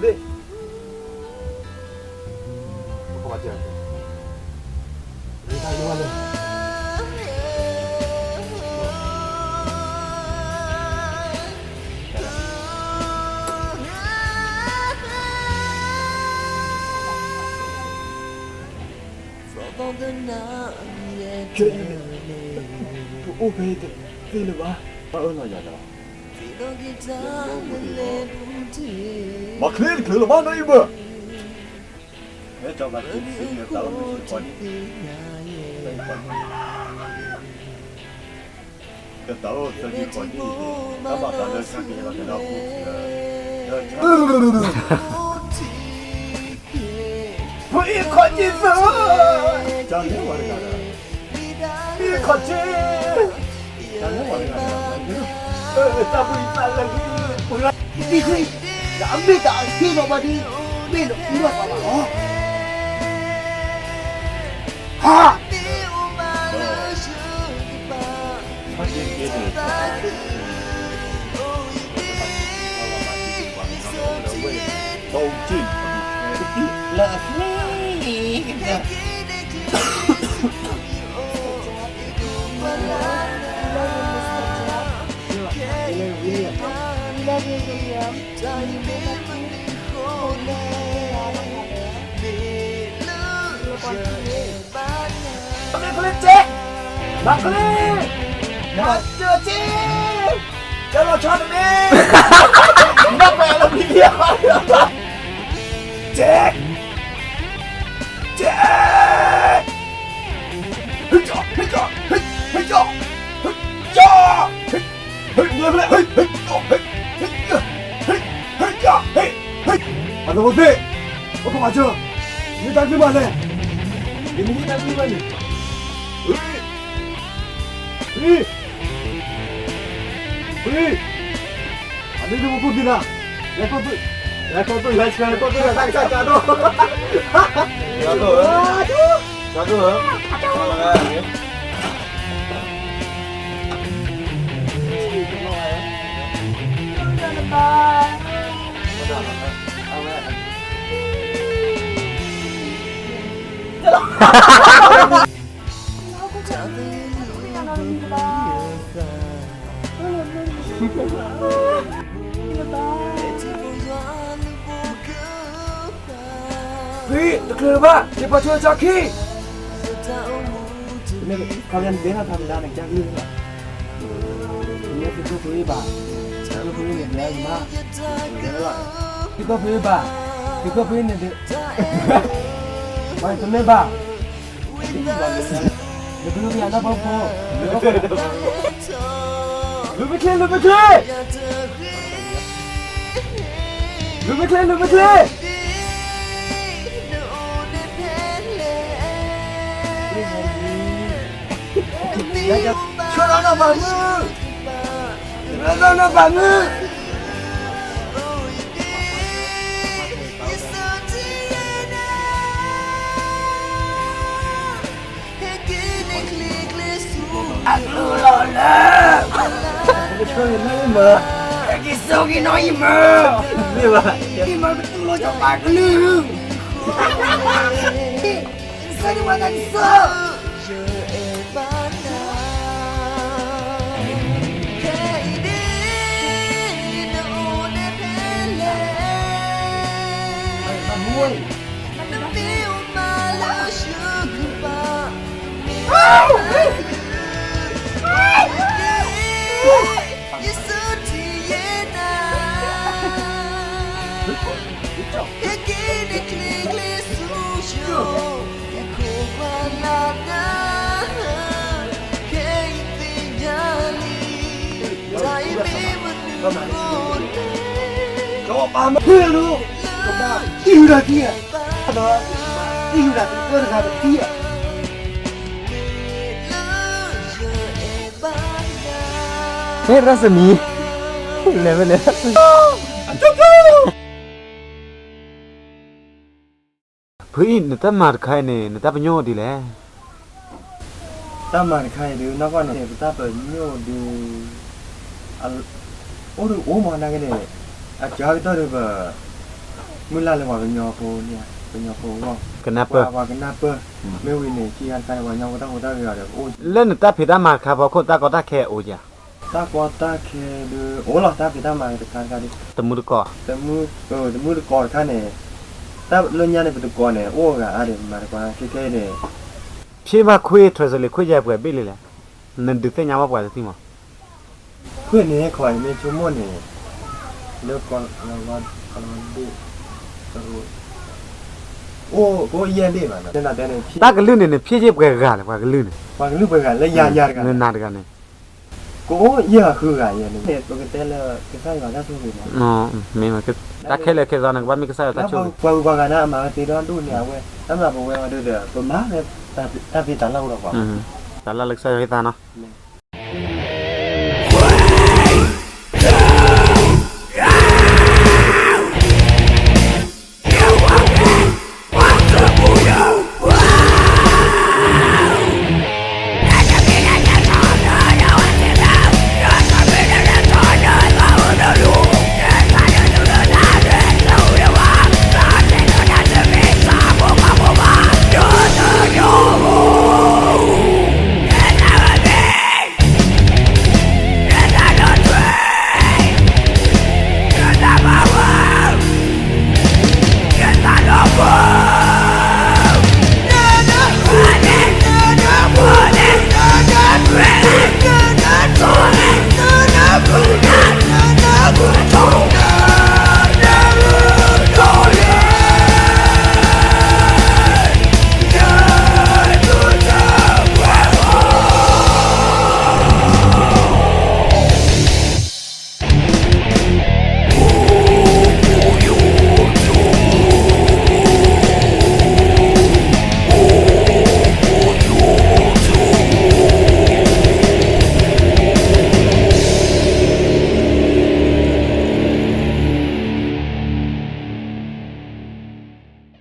သ့ၣ်, ပကဘၣ်တၢ်, ကဲ, ပအိၣ်ဖဲအံၤတသ့လၢၤဘၣ်, ဘၣ်အၢၣ်လီၤယၤဒီး, မၤချ့တချုးလၢၤဘၣ်နီၤအံၤဘၣ်, မ့ၢ်ကၠီဘၣ်တံၢ်တံၢ် တၢ်အိၣ်မ့ၢ်ဆံဃီဒံး, ကတၢၢ်အိၣ်သၢဆံဃီဒံး, တၢ်ဘၣ်သးလၢဆါက့ၤလီၤကဒီးပူၤ, ဖုအံၤခီၣ်က့ၤသၢ, တၢ်လဲၤဝဲတဂၤဒီး, ဖုအံၤခီၣ်က့ၤ, တၢ်လဲၤဝဲတဂၤဒီး, တၢ်ပှံၤသးလၢက့ၤ, ပှၤ, တၢ်အမ့ၢ်တၢ်အဟ့ၣ်လီၤဘၣ်ဒ်, မ့ၢ်လီၤသးလီၤ, ဟါ မၤကလ့, မၤကလ့, မၤကလ့, ကလီၤဆီတမ့ၢ်, နပှဲၤလီၤပံၤ, ကဲ, ကဲ, ဟ့ၣ်ကၠီ, ဟ့ၣ်ကၠီ, ဟ့ၣ်ကၠီ, ဟ့ၣ်ကၠီ, ဟ့ၣ် ဟ့ၣ်, ဟ့ၣ်, ဟ့ၣ်, အသဝီသ့ၣ်, ပကမၤစၢၤ, မ့ၢ်တၢ်ကမၣ်လဲၣ်, ယမ့ၢ်တၢ်ကမၣ်န့ၣ်, ဟ့ၣ်, ဟ့ၣ်, ဟ့ၣ်, အမ့ၢ်တမ့ၢ်ပူၤဒံးနၤ, လဲၤခီဖျိ, လဲၤခီဖျိ, လဲၤခီဖျိ, လဲၤခီဖျိ, လဲၤခီဖျိ, လဲၤခီဖျိ, ဖံ, တချုးလၢၤဘၣ်, ယပှၤဆိကၠီခံ, မ့ၢ်ခီလၢနဒဲထီၣ်ထီမဒါန့ၣ် ကၢ်ကလုၢ်လီၤ, နသုးခိၣ်ဖုအံၤဘၣ်, သုးခိၣ်ဖုအံၤန့ၣ် ဒဲအံၤမး, သုးခိၣ်ဖုအံၤဘၣ်, သုးခိၣ်ဖုအံၤန့ၣ်, ပှၤတမ့ၢ်ဘၣ် နကလူၤကယၤနီၢ်ဖိဖိ, လူၤမ့ၢ်ချ့, လူၤမ့ၢ်ချ့, လူၤမ့ၢ်ချ့, လူၤမ့ၢ်ချ့, ဆှၢလီၤနီၢ်ပၤမုၣ်, ဆှၢလီၤနီၢ်ပၤမုၣ်. အကလူလီၤလၢ, ဟဲက့ၤစိက့ၤနီၢ်အံၤမး, အံၤမးကတူၢ်လိာ်စီၤပၤကလုၢ်, ကစၢ်ယွၤတၢ်ကစၢ် ကဘၣ်ဟ့ၣ်ဒၣ်တံၢ်, ဒီးဟ့ၣ်ဒၣ်တံၢ်တဂၤတထံၣ်ဧါ. ဟဲရၢ်စမံၤ, လဲၤဝဲလဲၤရၢ်စမံၤ. ဖုအံၤ နတၢ်မၤတခါအံၤန့ၣ် နတၢ်ပညိၣ်ဒ်လဲၣ်. တၢ်မၤတခါအံၤဒုး နီၢ်ကီၢ်န့ၣ် ပတၢ်ပညိၣ်ဒုး အိၣ်ဒုးအိၣ်မးနာ်က့န့ၣ် အကၢကတီၢ်ဒုးပ မုၢ်လၢ်လၢပှၤကညီဖိန့ၣ်, ကညီဖိအဂီၢ်, ကနၢ်ပၢၢ်, ပှၤကနၢ်ပၢၢ်, မ့ၢ်ဝံၤန့ၣ် ခံဂၤတခါန့ၣ် ပှၤကညီဖိတၢ်အိၣ်တၢ်ဂ့ၤအီၤဒီး အိၣ်လၢနတၢ်ဖံးတၢ်မၤတခါဖီခိၣ် တၢ်ကီတၢ်ခဲအိၣ်ဧါ. တၢ်ကီတၢ်ခဲဒီး အိၣ်လီၤ တၢ်ဖံးတၢ်မၤတခါတခါဒီး, တမုၢ်တကိး, တမုၢ်တကိးတခါန့ၣ်, တၢ်လၢညါန့ၣ် ပတကိးန့ၣ် အိၣ်ဂၤအါဒီး ပမၤတကိးခဲခဲအံၤန့ၣ်, ဖံဘၣ်ခွ့ translate ခွ့ယဲၢ်ပှဲၤဘ့ၣ်လံလဲၣ်, နဒုးသ့ၣ်ညါဘၣ်ပှၤတသ့မး. ခွ့န့ၣ် ခီမ့ၢ်ဆိကမိၣ်န့ၣ်, လၢကီ, အိၣ်ယဲၢ်ဘ့ၣ်ဘၣ်, တၢ်ကလုၢ်န့ၣ်န့ၣ် ဖံယဲၢ်ပှဲၤဂၤလဲၣ် ပှၤကလုၢ်န့ၣ်, ပှၤကလုၢ်ပှဲၤဂၤလၢယၤယၤတဂၤ, နၤတဂၤန့ၣ်, ကအိၣ်ယဲၢ်ဂၤဃုဂၤယဲၢ်န့ၣ်, ပကတဲလၢကစၢ်ယွၤတၢ်ဆိၣ်ဂ့ၤမး, မ့ၢ်, တၢ်ခဲလၢာ်ခဲဆ့န့ၣ် ကဘၣ်မ့ၢ်ကစၢ်ယွၤတၢ်ဆိၣ်ဂ့ၤ, ပှၤဂုၤပှၤဂၤန့ၣ် အမၤဝဲသ့ဒီဒိၣ်န့ၣ် အဝဲ, တၢ်မၤပဝဲအီၤဒီး ပမၤဝဲ, တၢ်ဖံးတၢ်လၢ်အိၣ်ဒီးပှၤ, တၢ်လၢ်လၢကစၢ်ယွၤဟ့ၣ်သးနီၤ, မ့ၢ်